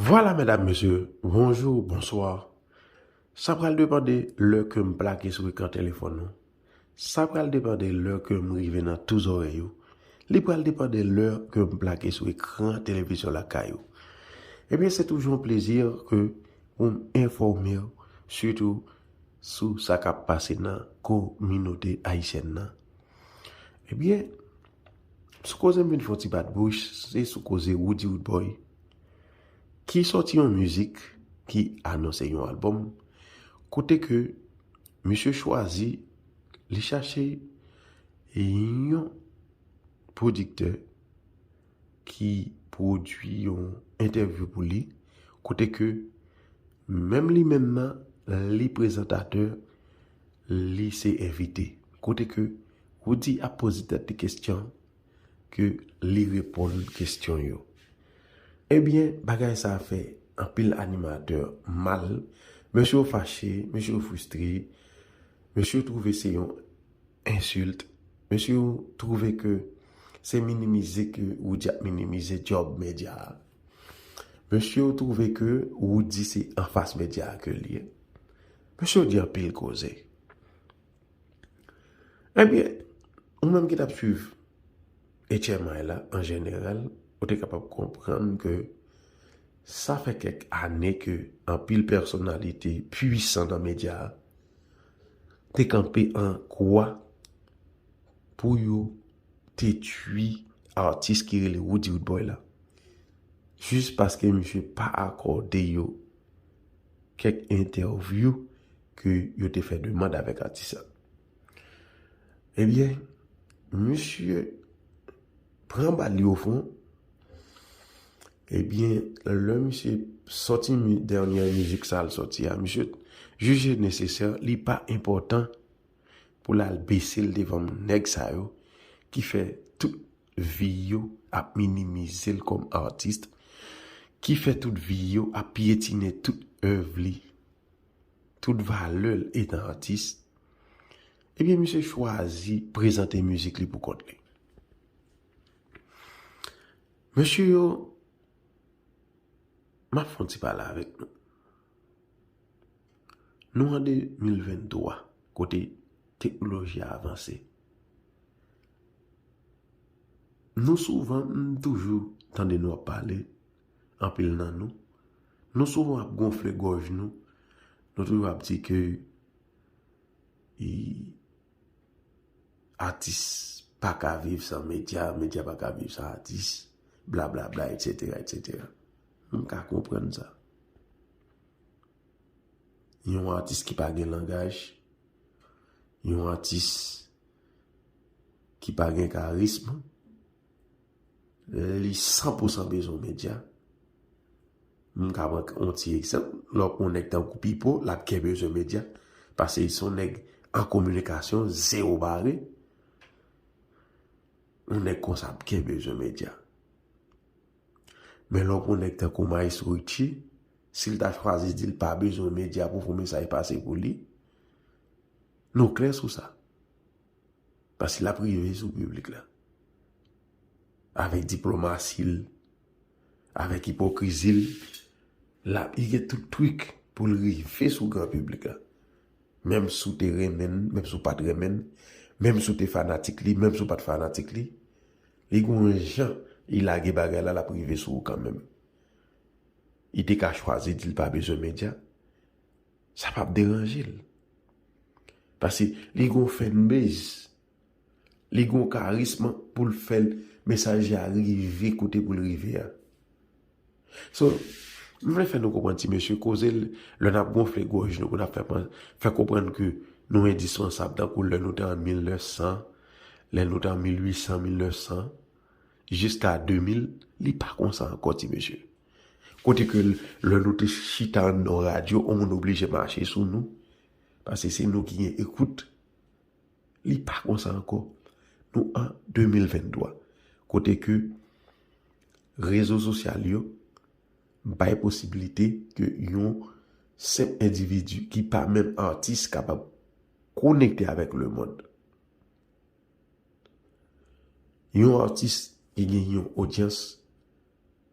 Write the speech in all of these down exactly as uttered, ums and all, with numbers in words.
Vwala, medam, mesye, bonjou, bonswa. Sa pral depann de lè ke m plake sou ekran telefòn ou. Sa pral depann de lè ke m rive nan tou zòrèy ou. Li pral depann de lè ke m plake sou ekran televizyon lakay ou. Ebyen, se toujou yon plezi ke pou m enfòme w, sitou sou sa k ap pase nan kominote ayisyèn nan. Ebyen, sou koze m vin fè yon ti bat bouch, se sou koze Roody Roodboy, ki sòti yon mizik ki anonse yon albòm, kote ke misye chwazi, li chache yon pwodiktè ki pwodui yon entèvyou pou li, kote ke menm li menm nan, li prezantatè, li se envite. Kote ke Roody ap poze tèt li kesyon, ke li reponn kesyon yo. Ebyen, bagay sa a fè anpil animatè mal. Mesye yo fache, mesye yo fristre, mesye yo twouve se yon ensilt. Mesye yo twouve ke se minimize ke Roody ap minimize djòb medya a. Mesye yo twouve ke Roody se anfas medya a ke li ye. Mesye yo di anpil koze. Ebyen, ou menm ki t ap swiv H M I la, an jeneral, ou te kapab konprann ke sa fè kèk ane ke anpil pèsonalite pwisan nan medya a te kanpe an kwa pou yo detwi atis ki rele Roody Roodboy la. Jis paske misye pa akòde yo kèk entèvyou ke yo te fè demann avèk atis la. Ebyen, misye pran bal li ofon. Ebyen, lè misye sòti mi-, dènyè mizik sa l sòti a, misye jije nesesè, li pa enpòtan pou l al bese l devan nèg sa yo ki fè tout vi yo ap minimize l kòm atis, ki fè tout vi yo ap pyetine tout èv li, tout valè l etan atis. Ebyen, misye chwazi prezante mizik li pou kont li. Mesye yo, m ap fè yon ti pale avèk nou. Nou an de mil venntwa, kote teknoloji a avanse. Nou souvan, m toujou tande nou ap pale, anpil nan nou. Nou souvan ap gonfle gòj nou. Nou toujou ap di ke i, atis pa ka viv san medya, medya pa ka viv san atis, blablabla, etsetera, etsetera. M ka konprann sa. Yon atis ki pa gen langaj, yon atis ki pa gen karism, li san pou san bezwen medya. M ka pran yon ti egzanp, lè w pran yon nèg tankou Pipo, l ap gen bezwen medya, paske se yon nèg an kominikasyon, zewo bare. Yon nèg konsa ap gen bezwen medya. Men lè w pran yon nèg tankou Maestro Richie, si l ta chwazi di l pa bezwen medya pou fè yon mesaj pase pou li, nou klè sou sa. Paske l ap rive sou piblik la. Avèk diplomasi l, avèk ipokrizi l, l ap, li gen tout trik pou l rive sou gran piblik la. Menm si w te renmen l, menm si w pa t renmen l, menm si w te fanatik li, menm si w pa t fanatik li, li gon jan li lage bagay la, l ap rive sou ou kanmenm. Li te ka chwazi di l pa bezwen medya. Sa p ap deranje l. Paske li gon fanbase. Li gon karism pou l fè mesaj la rive kote pou l rive a. So, m vle fè nou konprann ti mesye koze l, lè n ap gonfle gòj nou pou n ap fè, fè konprann ke nou endispansab tankou lè nou te an mil nèf san, lè nou te an mil uit san, mil nèf san, jiska de mil, li pa konsa ankò ti mesye. Kote ke l-, lè nou te chita anndan yon radyo, yon moun oblije mache sou nou, paske se nou ki gen ekout. Li pa konsa ankò. Nou an de mil venntwa, kote ke rezo sosyal yo bay posiblite ke yon senp endividi ki pa menm atis kapab konekte avèk lemonn. Yon atis ki gen yon odyans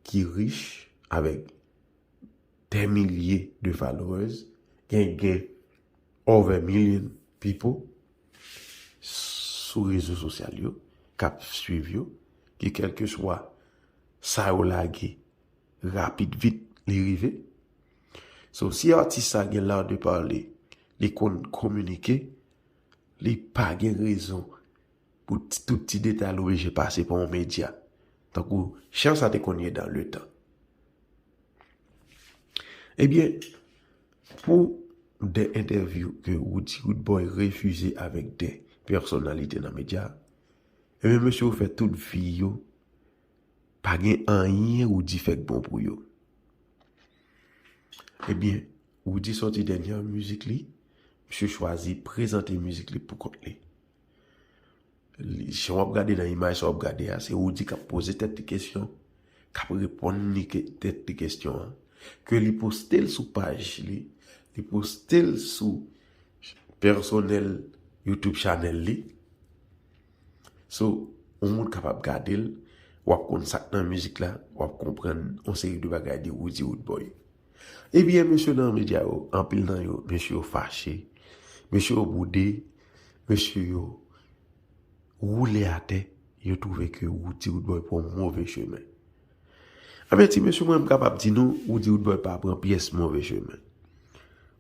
ki rich avèk dè milye de followers, gen gen over million people sou rezo sosyal yo k ap swiv yo, ki kèlkeswa sa yo lage, rapid vit li rive. So, si atis sa gen l'art de parler, li konn kominike, li pa gen rezon pou ti- tout ti detay li oblije pase pa yon medya. Tankou jan sa te konn ye dan le tan. Ebyen, pou de entèvyou ke Roody Roodboy refize avèk de pèsonalite nan medya, ebyen, mesye yo fè tout vi yo, pa gen anyen Roody fè k bon pou yo. Ebyen, Roody sòti dènye mizik li, misye chwazi prezante mizik li pou kont li. Li, jan w ap gade nan imaj sa w ap gade a, se Roody k ap poze tèt li kesyon, k ap reponn li ke- tèt li kesyon an. Ke li poste l sou paj li, li poste l sou pèsonèl YouTube channel li. So, yon moun kapab gade l, w ap konn sa k nan mizik la, w ap konprann yon seri de bagay de Roody Roodboy. Ebyen, mesye nan medya yo, anpil nan yo, mesye yo fache, mesye yo boude, mesye yo woule atè, yo twouve ke Roody Roodboy pran yon move chemen. Ebyen, ti mesye, mwen, m kapab di nou, Roody Roodboy pa pran pyès move chemen.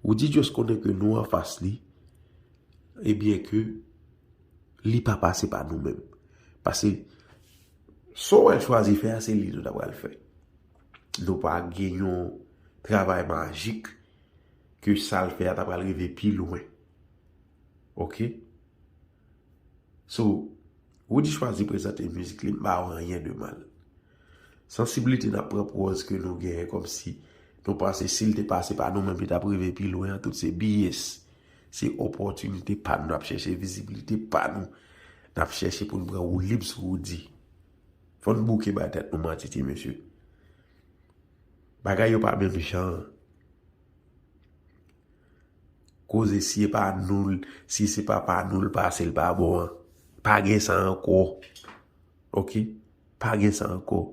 Roody just konnen ke nou anfas li, ebyen ke li pa pase pa nou menm. Paske sa w wè l chwazi fè a, se li nou ta pral fè. Nou pa gen yon travay majik ke sa l fè a ta pral rive pi lwen. Oke? So, Roody chwazi prezante mizik li, m pa wè anyen de mal. Sansiblite n ap pran pòz ke nou genyen kòmsi nou panse si l te pase pa nou menm, li t ap rive pi lwen an, tout se B S. Se opòtinite pa nou n ap chèche, vizibilite pa nou n ap chèche pou n pran woulib sou Roody. Fò n bouke bay tèt nou manti, ti mesye. Bagay yo pa menm jan. Koze si e pa nou l, si se pa pa nou l pase, l pa bon an. Pa gen sa ankò. Oke? Pa gen sa ankò.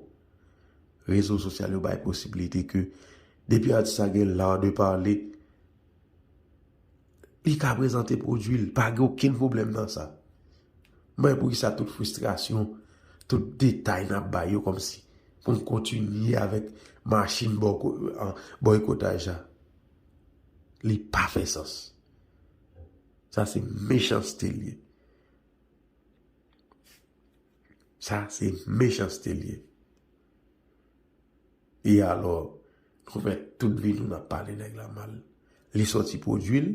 Rezo sosyal yo bay posiblite ke depi atis la gen l'art de parler, li ka prezante pwodui l, pa gen okenn pwoblèm nan sa. Men poukisa tout fristrasyon, tout detay n ap bay yo kòmsi pou n kontinye avèk machin bòko- an- bòykotaj la? Li pa fè sans. Sa se mechanste l ye. Sa se mechanste l ye. E alò, nou fè tout vi nou n ap pale nèg la mal. Li sòti pwodui l,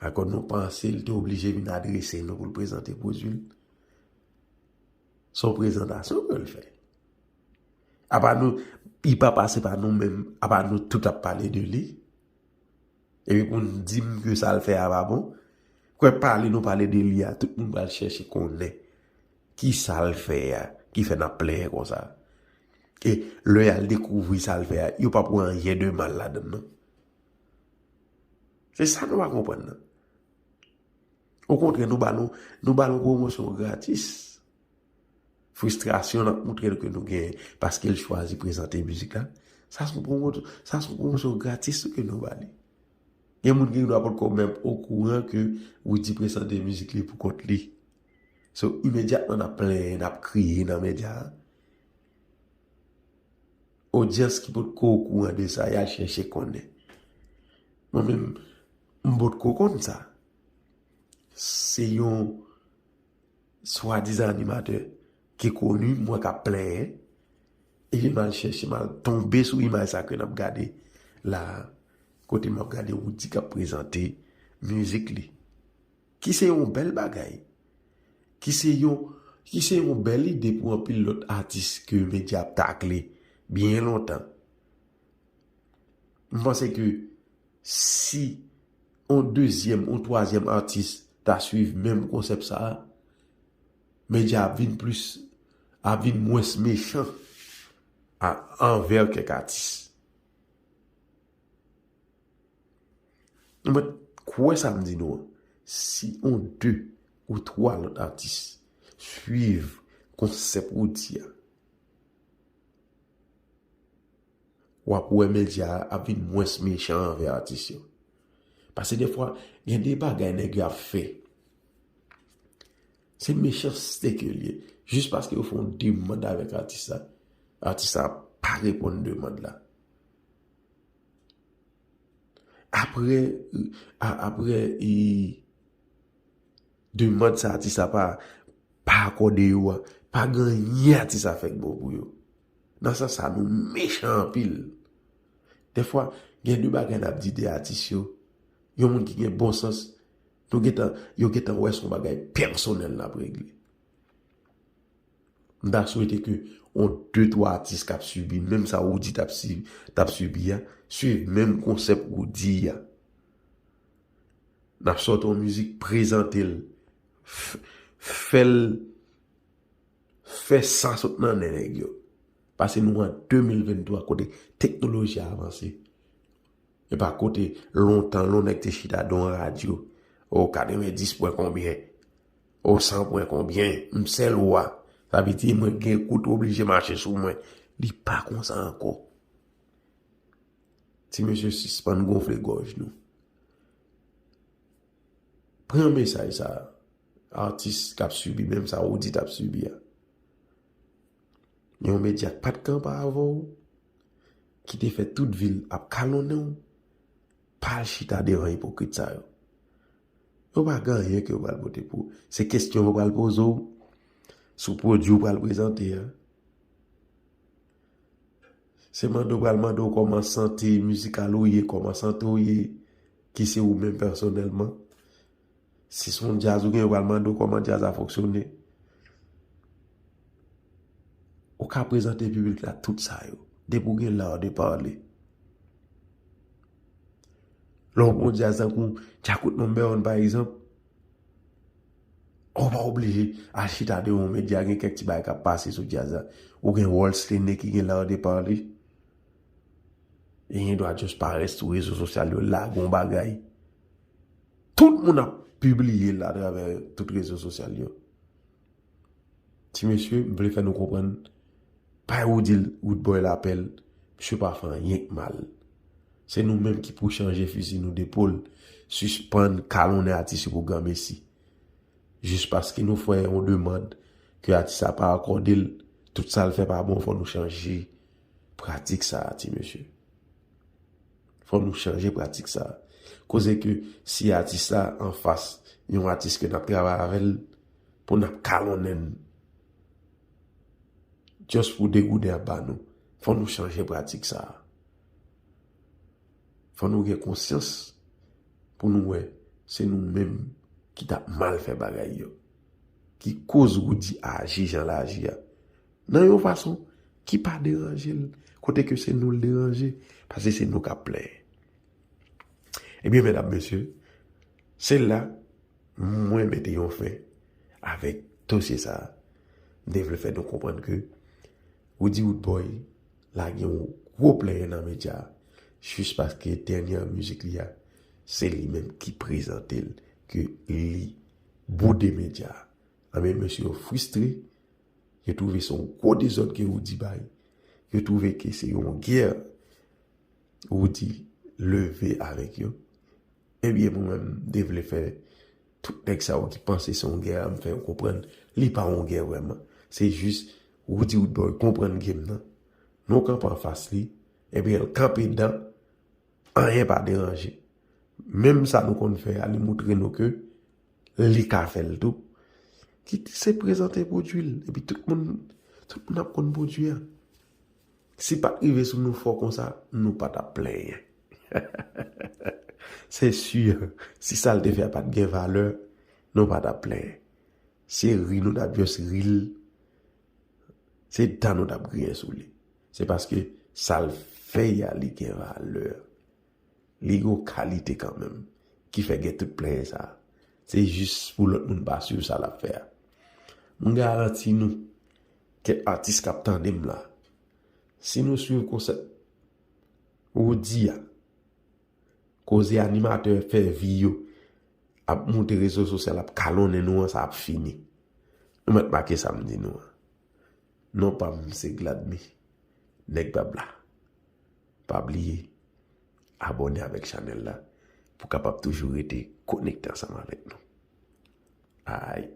akò nou panse l te oblije vin adrese nou pou l prezante pwodui l. Se yon prezantasyon ke l fè. Apa nou, li pa pase pa nou menm, apa nou tout ap pale de li. Epi pou n di m ke sa l fè a pa bon, kwè pale nou pale de li a, tout moun pral chèche konnen ki sa l fè a, ki fè n ap plenyen konsa. E lè y al dekouvri sa l fè a, yo p ap wè anyen de mal ladan l, non. Se sa nou pa konprann nan. Okontrè, nou ba l, nou ba l yon pwomosyon gratis. Fristrasyon n ap montre l ke nou genyen paske l chwazi prezante mizik la. Sa se yon pwomosyon, sa se yon pwomosyon gratis tou ke nou ba li. Gen moun ki dwa potko menm okouran ke Roody prezante mizik li pou kont li. So, imedyatman n ap plenyen, n ap kriye nan medya a. Odyans ki potko okouran de sa, y al chèche konnen. Mwen menm, m potko konn sa. Se yon swadizan animatè ki koni, mwen k ap plenyen, epi m al chèche, m al tonbe sou imaj sa ke n ap gade la a, kote m ap gade Roody k ap prezante mizik li. Ki se yon bèl bagay. Ki se yon, ki se yon bèl ide pou anpil lòt atis ke medya ap takle byen lontan. M panse ke si yon dezyèm, yon twazyèm atis ta swiv menm konsèp sa a, medya ap vin plis, ap vin mwens mechan a, anvè kèk atis. Mwen kwè sa m di nou an. Si yon de ou twa lòt atis swiv konsèp Roody a, w ap wè medya a ap vin mwens mechan anvè atis yo. Paske defwa, gen de bagay nèg yo ap fè. Se mechanste ke l ye. Jis paske yo fè yon demann avèk atis la, atis la pa reponn demann la. Apre, a- apre e, demann sa atis la pa, pa akòde yo a, pa gen anyen atis la fèk bon pou yo. Nan sans sa, nou mechan anpil. Defwa, gen de bagay n ap di de atis yo, yon moun ki gen bon sans, nou gentan, yo gentan wè se yon bagay pèsonèl n ap regle. M ta swete ke yon de twa atis k ap sibi menm sa Roody t ap si- t ap sibi a, swiv menm konsèp Roody a. N ap sòti yon mizik, prezante l, f- fè l, fè san sot nan nen nèg yo. Paske nou an de mil venntwa, kote teknoloji a avanse. E pa kote lontan, lè yon nèg te chita dan yon radyo, o katrevenndis pwen konbyen, o san pwen konbyen, m sèl wa. Sa vle di mwen gen kout oblije mache sou mwen. Li pa konsa ankò. Ti mesye, sispann gonfle gòj nou. Pran mesaj sa a. Atis k ap sibi menm sa Roody t ap sibi a. Yon medya k pa t kanpe avè w, ki te fè tout vi l ap kalonnen w, pa al chita devan ipokrit sa yo. Yo pa gen anyen ke yo pral pote pou ou. Se kesyon yo pral poze w sou pwodui w pral prezante a. Se mande w pral mande w kòman sante mizikal ou ye, kòman sante w ye, ki se ou menm pèsonèlman. Si se yon djaz ou gen, yo pral mande w kòman djaz la fonksyone. Ou ka prezante piblik la tout sa yo. Depi w gen l'art de parler. Lè w pran djaz tankou Djakout Number One, pa egzanp, ou pa oblije al chita devan yon medya, gen kèk ti bagay k ap pase sou djaz la. Ou gen Rolls Lene ki gen l'art de parler. E gen dwa just parèt sou rezo sosyal yo, lage yon bagay. Tout moun ap pibliye l atravè tout rezo sosyal yo. Ti mesye, m vle fè nou konprann, bay Roody Roodboy lapèl, misye pa fè anyen k mal. Se nou menm ki pou chanje fizi nou depòl, sispann kalonnen atis yo pou granmesi. Jis paske nou fè yon demann ke atis la pa akòde l, tout sa l fè pa bon, fò nou chanje pratik sa a, ti mesye. Fò nou chanje pratik sa a. Koze ke si atis la anfas yon atis ke n ap travay avè l, pou n ap kalonnen l, just pou degouden ap ba nou, fò nou chanje pratik sa a. Fò nou gen konsyans pou nou wè se nou menm ki t ap mal fè bagay yo, ki koz Roody aji jan l aji a, nan yon fason ki pa deranje l, kote ke se nou l deranje, paske se nou k ap plenyen. Ebyen, medam, mesye, se la mwen mete yon fen avèk dosye sa a. M te vle fè nou konprann ke Roody Roodboy lage yon gwo plenyen nan medya a, jis paske dènye mizik li a, se li menm ki prezante l ke li boude medya a. Anben, mesye yo fristre, yo twouve se yon gwo dezòd ke Roody bay, yo twouve ke se yon gè Roody leve avèk yo. Ebyen, mwen menm, m te vle fè tout nèg sa yo ki panse se yon gè a, m fè yo konprann li pa yon gè vrèman. Se jis Roody Roodboy konprann game nan. Nou kanpe anfas li, ebyen, l kanpe dan, anyen pa deranje. Menm sa nou konn fè a, li moutre nou ke li ka fè l tou. Ki se prezante pwodui l, epi tout moun, tout moun ap konn pwodui a. Si pa t rive sou nou fò konsa, nou pa t ap plenyen. Se si, si sa l te fè a pa t gen valè, nou pa t ap plenyen. Se ri nou t ap just ri l, se dan nou t ap griyen sou li. Se paske sa l fè a, li gen valè. Li gen yon kalite kanmenm ki fè gen tout plenyen sa a. Se jis pou lòt moun pa swiv sa l ap fè a. M garanti nou, kèk atis k ap tande m la, si nou swiv konsèp Roody a, koze animatè fè vi yo, ap moute rezo sosyal, ap kalonnen nou an, sa ap fini. Nou mèt make sa m di nou an. Non pa m se Gladmy, nèg Bab la. Pa bliye abòne avèk chanèl la pou kapab toujou rete konekte ansanm avèk nou. Ay.